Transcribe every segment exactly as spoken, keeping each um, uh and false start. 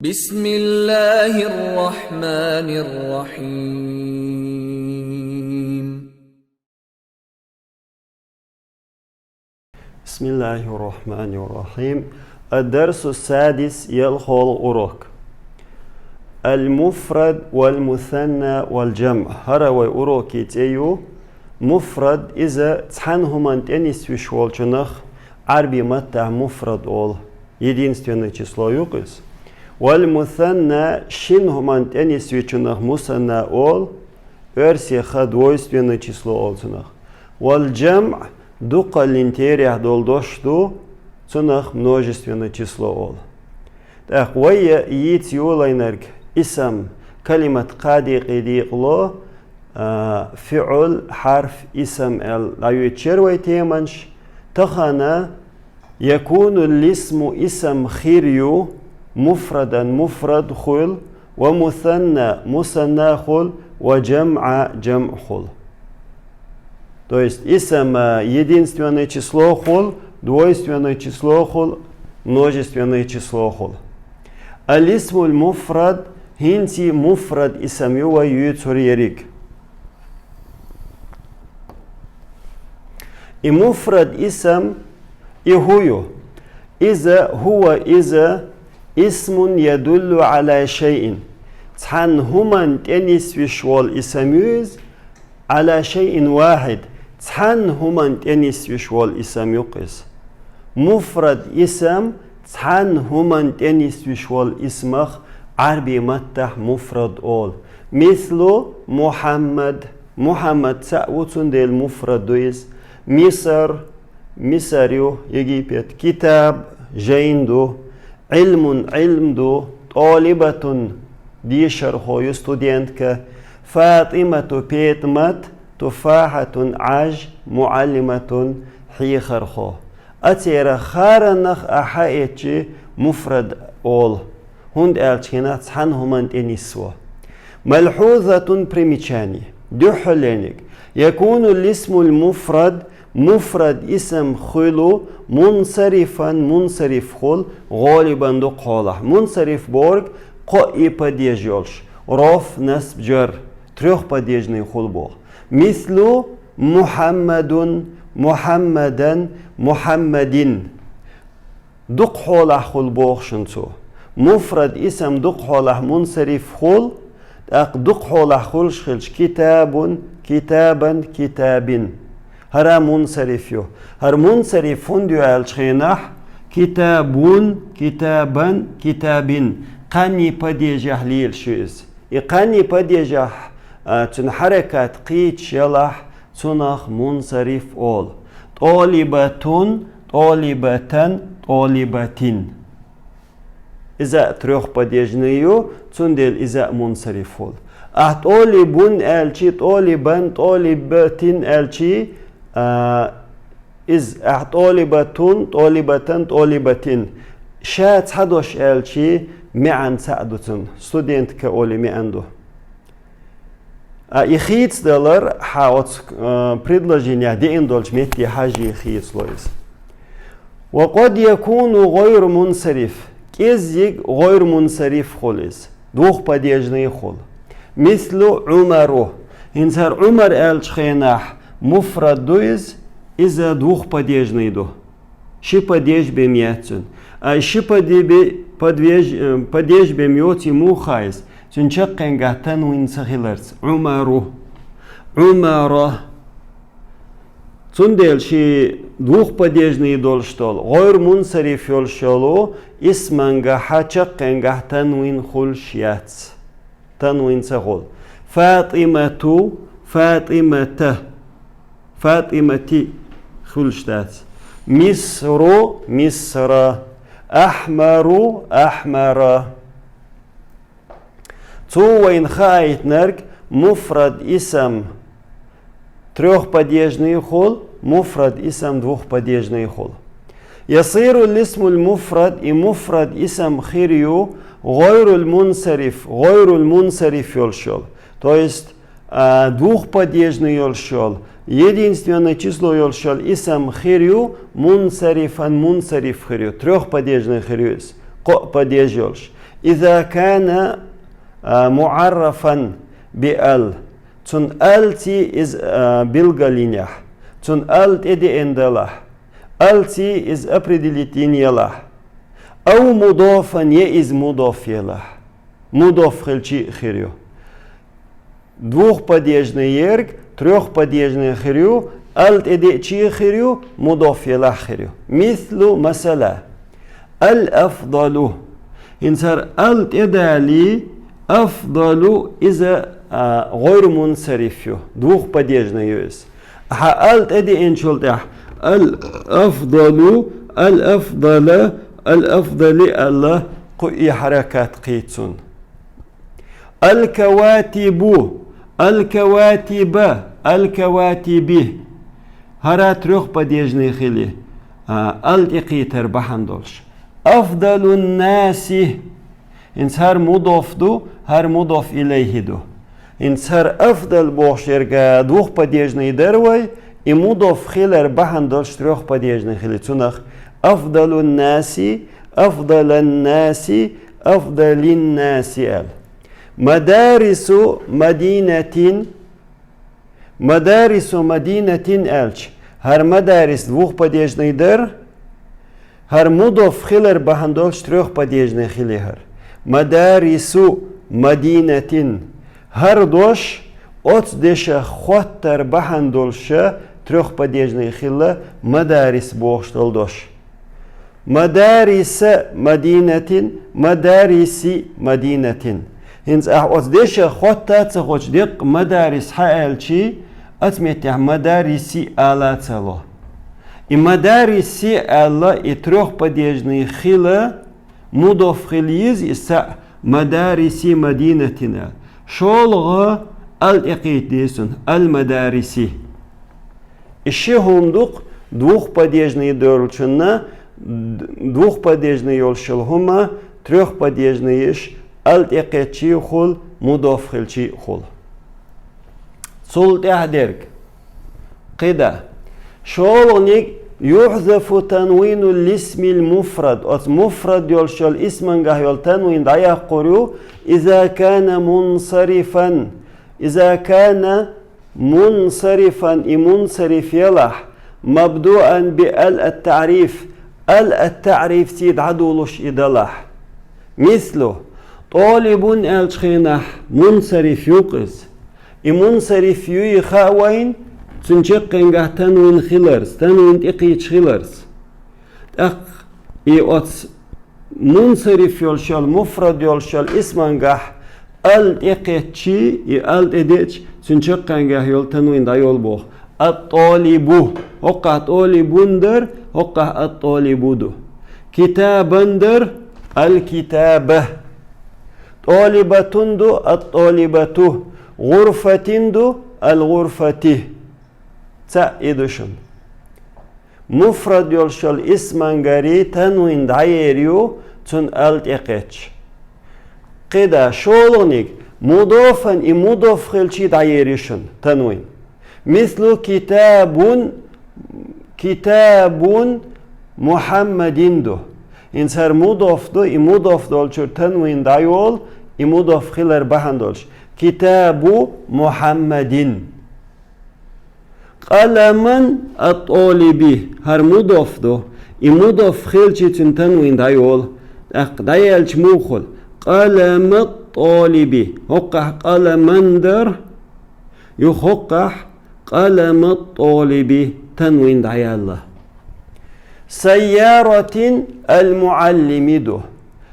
بسم الله الرحمن الرحيم. بسم الله الرحمن الرحيم. الدرس السادس, ялхола урок. المفرد والمثنى والجمع. ХӀара вай урокий цӀе ю муфрад, иза цхьан хӀуман тӀенисвеш волчунах Ӏарбий маттахь муфрад олу. Единственное число ю-кх иза. Валь мусанна, шин хӀуман тӀенисвечунах мусанна олу, оьрсеха двойственное число олу цунах. Валь джамъ, дукхаллин терахь долу дош ду, цунах множественное число олу. ТӀаккха вай йийца йолайнарг исам, калимат кхаа декъе декъало, а, фиъл, хьарф, исам аьлла дӀайоьдуш яра вай теманаш. Тахана якуну лисму, исам хир ю, муфрадан, муфрад хуьлу, ва мусанна, мусанна хуьлу, ва джамъа, джамъ хуьлу. То есть исам, а, единственное число хуьлу, двойственное число хуьлу, множественное число хуьлу. Аль-исмуль муфрад, хӀинца муфрад исам ю вай юьйцур ерриг. И муфрад исам, и хӀу ю? Иза, хӀува иза, исмун ядуллу Ӏала шайъин. Цхьан хӀуман тӀенисвеш волу исам ю иза, Ӏала шайъин вахьид, цхьан хӀуман тӀенисвеш волу исам ю-кх иза. Муфрад исам, цхьан хӀуман тӀенисвеш волу исмах Ӏарбий маттахь муфрад олу. Мислу Мухьаммад. Мухьаммад цхьаъ ву, цундела муфрад ду иза. Мисар, Мисар ю, Египет. Китаб, жайн ду. Ӏилмун, Ӏилм ду. ТӀолибатун, дешархо ю, студентка. ФатӀимату, ПетӀамат. Туфахьатун, Ӏаж. МуӀаллиматун, хьехархо. А церан харанах а хьаэцчи муфрад олу, хӀунда аьлча хӀинца цхьан хӀуман тӀенисво. Малхьузатун, примечание. Дуьххьалениг. Якуну лисмуль муфрад, муфрад исам хуьлу, мунсарифан, мунсариф хуьлу, гӀолибан, дукхахьолахь. Мунсариф бохург кхоъ и падеж йолуш, роф, насб, джар, трёхпадежный хуьлу боху. Мислу Мухьаммадун, Мухьаммадан, Мухьаммадин. Дукхахьолахь хуьлу боху шуна цо. Муфрад исам дукхахьолахь мунсариф хуьлу, тӀаккха дукхахьолахь хуьлуш хилча китабун, китабан, китабин. ХӀара мунсариф ю. ХӀара мунсариф хӀунда ю аьлча хенахь, китабун, китабан, китабин. Кхаьнний падежехь лелаш ю иза. И кхаьнний падежехь, а, цуьнан хьаракат кхийча ялахь, цунах мунсариф олу. ТӀолибатун, тӀолибатан, тӀолибатин. Иза а трёхпадежный ю, цундела иза а мунсариф хуьлу. Ахь тӀолибун аьлчи, тӀолибан, тӀолибатин аьлчи, а, иза ахь тӀолибатун, тӀолибатан, тӀолибатин. Ша цхьа дош аьлчи, маьӀан цхьаъ ду цуьнан. Студентка олий маьӀан ду. А и хийцадалар хьан оцу, э, предложенехь деана долчу метте хьажий хийцало иза. Ва къад якуну гӀайру мунсариф. КӀеззиг гӀайру мунсариф хуьлу иза. Двухпадежный хуьлу. Мислу Ӏумару. ХӀинца хӀара Ӏумар аьллачу хенахь муфрад ду иза, иза двухпадежный ду. Ши падеж бен яц цуьнан. Ай ши паде-, бе-, падвеж-, э, падеж бен йоций муха иза? Цуьнан чаккхенгахь танвин ца хиларца. Ӏумару. Ӏумара. Цундела ши двухпадежный долуш долу, гӀайр мунсариф йолуш йолу, исмангахьа чаккхенгахь танвин хуьлуш яц. Танвин ца хуьлу. ФатӀимату, ФатӀимата. ФатӀимати хуьлуш дац. Мисру, Мисра. Ахьмару, Ахьмара. Цо вайна хаийтинарг муфрад исам трёхпадежный хуьлу, муфрад исам двухпадежный хуьлу. Ясиру лисмуль муфрад, и муфрад исам хир ю гӀайруль мунсариф, гӀайруль мунсариф йолуш йолу. То есть, а, двухпадежный йолуш йолу, единственное число йолуш йолу исам хир ю мунсарифан, мунсариф хир ю, трёхпадежный хир ю иза, кхоъ падеж йолуш. إذا كان, а, معرفا بال. Цун алций из, а, билгалйинехь. Цун ал тӀедеана далахь. Алций из определить йина ялахь. أو مضافا, е из мудоф ялахь. Мудоф хилчий а хир ю. Двухпадежный ерг трёхпадежный хир ю, ал тӀедеачий а хир ю, мудоф ялахь хир ю. مثل, масала. الأفضل. ХӀинца хӀара ал тӀедале, أفضل, иза, а, гӀайр мунсариф ю, двухпадежный ю иза. Ахьа ал тӀедеанчул тӀехьа, الأفضل, الأفضل, الأفضل аьлла, кху и хьаракат кхий цун. الكواكب, الكواكب, الكواكب. ХӀара трёхпадежный хили, а, ал тӀекхетар бахьана долуш. أفضل الناس. ХӀинца хӀара мудоф ду, хӀара мудоф илайхӀи ду. ХӀинца хӀара أفضل бохуш ерг двухпадежный дара вай, и мудоф хилар бахьана долуш трёхпадежный хили. Цунах أفضل الناس, أفضل الناس, أفضل الناس аьлла. مدارس مدينة, مدارس مدينة аьлча, хӀара мадарис двухпадежный дара, хӀара мудоф хилар бахьана долуш трёхпадежный хили хӀара. مدارس مدينة. ХӀара дош оцу дешах хоттар бахьана долуш трёхпадежный хилла мадарис бохуш долу дош. مدارس مدينة, مدارس مدينة. ХӀинца ахь оцу дешах хотта а ца хоттуш, деккъа мадарис хьа аьлчий, оцу меттехь мадариси ала а ца ло. И мадариси аьлла, и трёхпадежный хила, мудоф хила еза и схьа, мадариси мадинатина. ШолгӀа ал тӀекхийта деза цунна, ал-мадариси. И ши хӀума ду-кх двухпадежный долчунна, д-, двухпадежный йолуш йолу хӀума трёхпадежныйш ал тӀекхетчий а хуьлу, мудоф хилчий а хуьлу. Цул тӀаьхьа дерг. КхидӀа. ШолгӀаниг: يحذف تنوين الاسم المفرد. Оцу муфрад йолуш йолу исмангахь йолу танвин дӀаяккхур ю, إذا كان منصرفا. إذا كان منصرفا, и мунсариф елахь, مبدوءا بال التعريف, ал ат-таърифций дӀадолуш и далахь. مثل: طالب аьллачу хенахь мунсариф ю-кх иза. И мунсариф юй хаьа вайна, цуьнан чаккхенгахь танвин хиларца, танвин тӀекхийча хиларца. ТӀаккха и оцу мунсариф йолуш йолу, муфрад йолуш йолу исмангахь ал тӀекхетчий, и ал тӀедеача, цуьнан чаккхенгахь йолу танвин дӀайолу боху. Ат-толибу. ХӀоккхахь толибун дара, хӀоккхахь ат-толибу ду. Китабан дара, ал-китаба. Толибатун ду, ат-толибату. ГӀурфатин ду, ал-гӀурфати. Цхьаъ и ду шуна. Муфрад йолуш йолу исмангарий танвин дӀаер ю, цунна ал тӀекхетча. КхидӀа, шолгӀаниг, мудофан, и мудоф хилчий дӀаер ю шуна танвин. Мислу китабун, китабун Мухьаммадин ду. ХӀинца хӀара мудоф ду, и мудоф долчуьра танвин дӀайолу, и мудоф хилар бахьана долуш. Китабу Мухьаммадин. Къаламан ат-толиби, хӀара мудоф ду. И мудоф хилчий цуьнан танвин дӀайолу. ТӀаккха дӀаелча муха хуьлу? Къаламат-толиби. ХӀоккхахь къаламан дара, юха хӀоккхахь къаламат-толиби, танвин дӀаяьлла. Сайяратин ал-муаллими ду.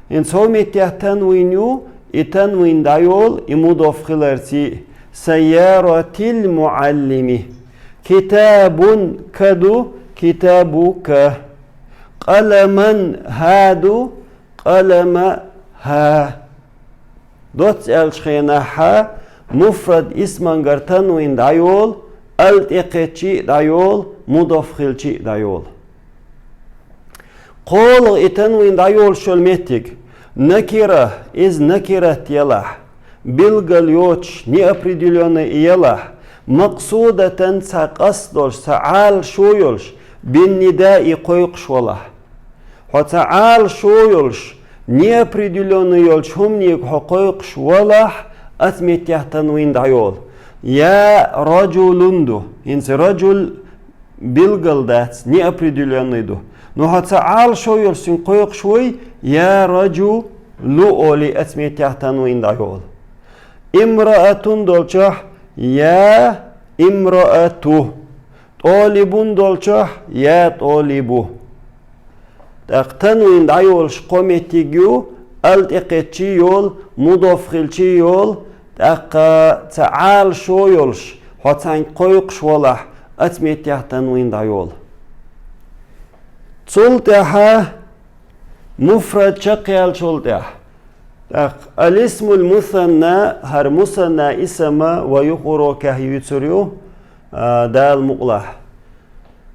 ХӀинца хӀокху меттехь танвин ю, и танвин дӀайолу, и мудоф хиларций. Сайяратил муаллими. Китабун ка ду, китабука. Къаламан хӀа ду, къаламахӀа. Доцца аьллачу хенахь хӀа муфрад исмангара танвин дӀайолу, ал тӀекхетчий а дӀайолу, мудоф хилчий а дӀайолу. КхоалгӀа и танвин дӀайолуш йолу меттиг. Накира, иза накират елахь, билгал йоцуш, неопределённый и елахь, макъсудатан, цхьа къаст долуш, цхьа Ӏалашо йолуш, биннидаи, кхойкхуш валахь. Хьо цхьа Ӏалашо йолуш, Неопределённый йолчу хӀуманега хьо кхойкхуш валахь, оцу меттехь танвин дӀайолу. Я раджулун ду. ХӀинца раджул билгал дац, неопределённый ду. Ну хьо ца Ӏалашо йолуш цуьнга кхойкхуш вай, я раджулу олий, оцу меттехь танвин дӀайолу. Имраатун долчохь, я имраату. ТӀолибун долчохь, я тӀолибу. ТӀаккха танвин дӀайолуш кхо меттиг ю, ал тӀекхетчий йолу, мудоф хилчий йолу, тӀаккха ца Ӏалашо йолуш, хьо цхьаьнга кхойкхуш валахь, оцу меттехь танвин дӀайолу. Цул тӀаьхьа муфрад чекхъяьллачул тӀаьхьа. ТӀаккха алисмул мусанна, хӀара мусанна исама ва юха урокехь юьйцур ю, а, Дала мукъалахь.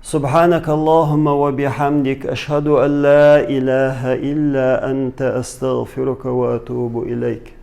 سبحانك اللهم وبحمدك، أشهد أن لا إله إلا أنت، أستغفرك وأتوب إليك.